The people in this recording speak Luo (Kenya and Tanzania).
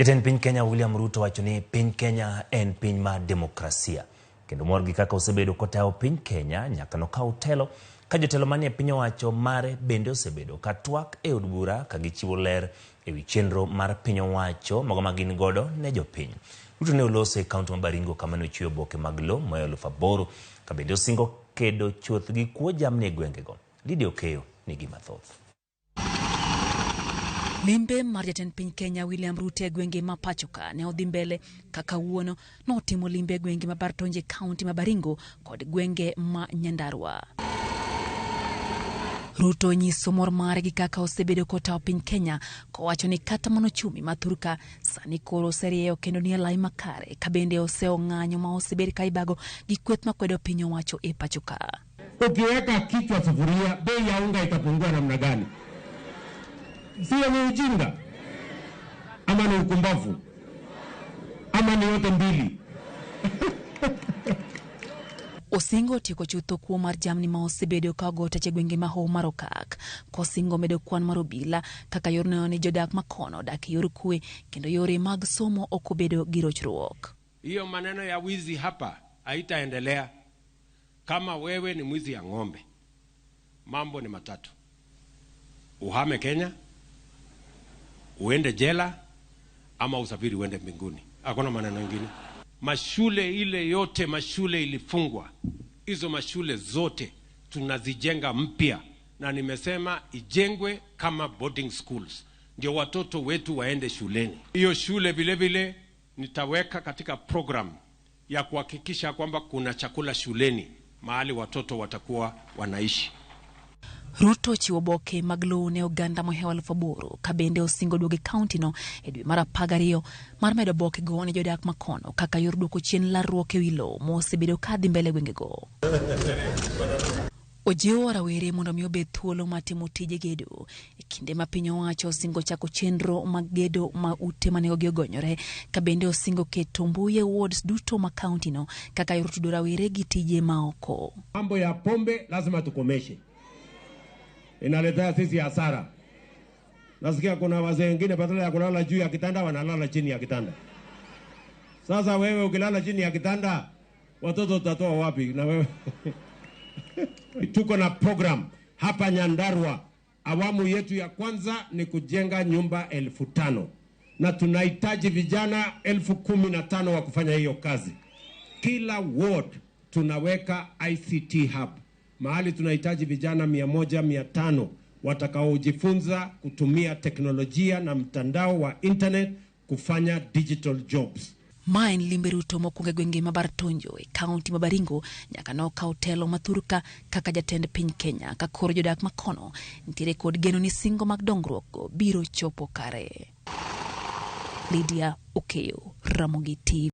Jatend piny Kenya William Ruto wacho ni piny Kenya en piny mar demokrasia kendo mor gi kaka osebedo kotayo piny Kenya nyaka nokaw telo ka jotelo manie piny owacho mare bende osebedo ka twak e od bura ka gichiwo ler e wi chenro mar piny owacho mago ma gin godo ne jopiny. Ruto ne oloso e kaunti ma Baringo kama ne ochiwe oboke mag lowo moya 8000 ka bende osingo kedo chuth gi kuo jamni e gwengego. Lydia Okeyo nigi mathoth. Limbe mar jatend piny Kenya William Ruto e gwenge ma pachoka ne odhi mbele ka kawuono notimo limbe e gwenge ma Bartonje kaunti ma Baringo kod gwenge ma Nyandarua. Ruto nyiso mor mare gi kaka osebedo kotayo piny Kenya kowacho ni kata mana ochumi ma thurka sani koro oserieyo kendo nie lai makare ka bende oseyo ng'anyo ma osebed ka ibago gi kweth makwedo piny owacho e pachoka. Ukiweka kichwa sufuria, bei ya unga itapungua namna gani? Sio ni ujinga ama ni ukumbavu ama ni yote mbili? Osingo otieko chutho kuo mar jamni ma osebedo ka ogo tach e gwenge ma Hoho mar Okak, kosingo medo kwan mar obila kaka yor neno ni jodak ma kono odak e yor kwe kendo yore mag somo ok obedo gi rochruok. Hiyo maneno ya wizi hapa haitaendelea. Kama wewe ni mwizi ya ng'ombe, mambo ni matatu: uhame Kenya, uende jela, ama usafiri uende mbinguni. Hakuna maneno mengine. Mashule ile yote, mashule ilifungwa, hizo mashule zote tunazijenga mpya, na nimesema ijengwe kama boarding schools, ndio watoto wetu waende shuleni. Hiyo shule vile vile nitaweka katika program ya kuhakikisha kwamba kuna chakula shuleni mahali watoto watakuwa wanaishi. Ruto ochiwo oboke mag lowo ne oganda mohewo 8000 ka bende osingo duogo e kaunti no e dwe mar 12 mar medo oboke go ne jodak ma kono kaka yor duoko chien larruok e wi lowo mosebedo ka dhi mbele e gwengego. Ojiwo rawere mondo mi obed thuolo mar timo tije gedo e kinde ma piny owacho osingo chako chenro mag gedo ma ute ma nengogi ogonyore ka bende osingo keto mbui e wards duto ma kaunti no kaka yor tudo rawere gi tije ma oko. Mambo ya pombe lazima tukomeshe, inaletea sisi hasara. Nasikia kuna wazee wengine badala ya kulala juu ya kitanda wanalala chini ya kitanda. Sasa wewe ukilala chini ya kitanda, watoto utatoa wapi? Na wewe tuko na program hapa Nyandarua. Awamu yetu ya kwanza ni kujenga nyumba 5,000 na tunahitaji vijana 15,000 wa kufanya hiyo kazi. Kila ward tunaweka ICT hub, mahali tunahitaji vijana 100, 500 watakaojifunza kutumia teknolojia na mtandao wa internet kufanya digital jobs. Ma en limbe Ruto mokwongo e gwenge ma Bartonjo e kaunti ma Baringo nyaka nokaw telo ma thurka kaka jatend piny Kenya ka koro jodak ma kono nitiere kod geno ni singo mag dongruok go biro chopo kare. Lydia Okeyo, Ramogi TV.